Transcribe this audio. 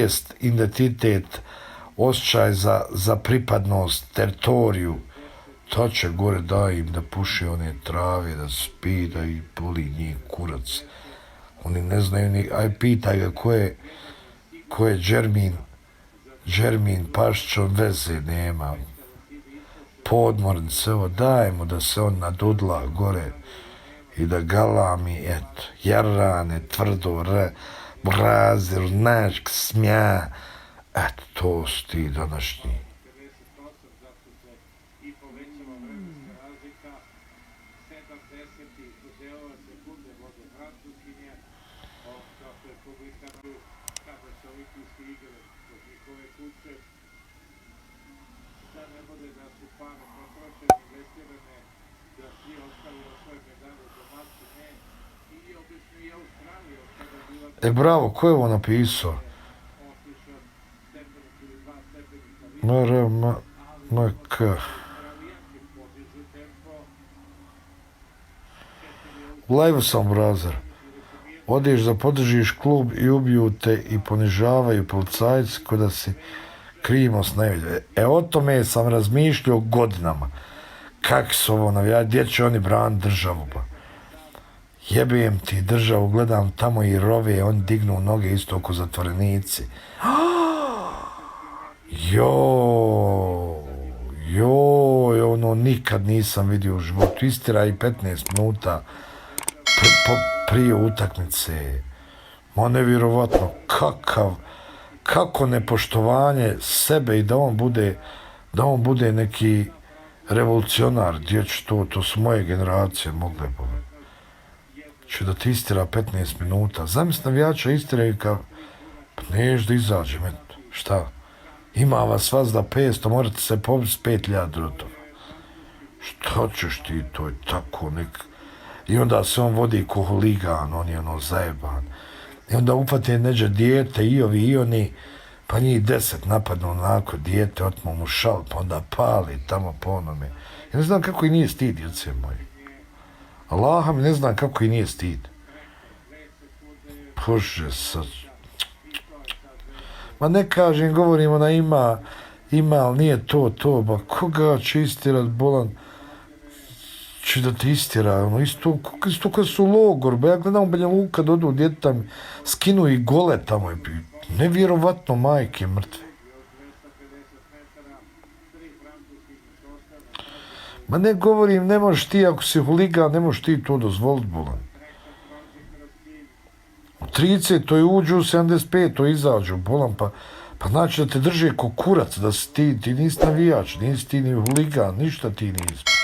svijest, identitet, osjećaj za pripadnost, teritoriju, to će gore daj im da puše one trave, da spi, da i boli njih kurac. Oni ne znaju ni, aj pitaj ga ko je Džermin Pašćom, veze nema. Podmornice, evo daj mu da se on nadudla gore i da galami, eto, jarane, tvrdo, brazir, našk, smija, eto, to su ti današnji. Bravo, ko je ovo napisao? MK. U live sam, brazer. Odeš da podržiš klub i ubiju te i ponižavaju policajci ko da si krimos ne vidi. O tome sam razmišljao godinama. Kak su ovo navijači, gdje će oni braniti državu, pa? Jebem ti državu, gledam tamo i rove, oni dignu noge isto oko zatvorenici. Joj, ono nikad nisam vidio u životu. Istira i 15 minuta prije utakmice. Ma nevjerovatno, kako nepoštovanje sebe i da on bude neki revolucionar. Gdje će to su moje generacije mogle povedati. Će da ti istira 15 minuta. Zamisli navijača istira i kao, pa neš da izađem, eto, šta? Ima vas da 500, morate se pobiti s 5.000 drotova. Šta ćeš ti, to je tako I onda se on vodi ko huligan, on je ono zajeban. I onda upate neđe dijete, i ovi i oni, pa njih 10 napadnu onako dijete, otmu mu šal, pa onda pali tamo po onome. Ja ne znam kako i nije stid, djece moji. Allaha mi ne znam kako i nije stid. Bože sad. Ma ne kažem, govorimo da ima, ali nije to, ba koga će istirat bolan, će da ti istira, ono, isto kad su logor, ba ja gledam u Banja Luka, dodu djeta mi, skinu i gole tamo, nevjerovatno majke mrtve. Ma ne govorim, ne možeš ti, ako si huligan, ne možeš ti to dozvoliti, bolan. U 30 to je uđu, u 75 to izađu, bolan, pa znači da te drže ko kurac, da si ti nisi navijač, nisi ti ni huligan, ništa ti nisi.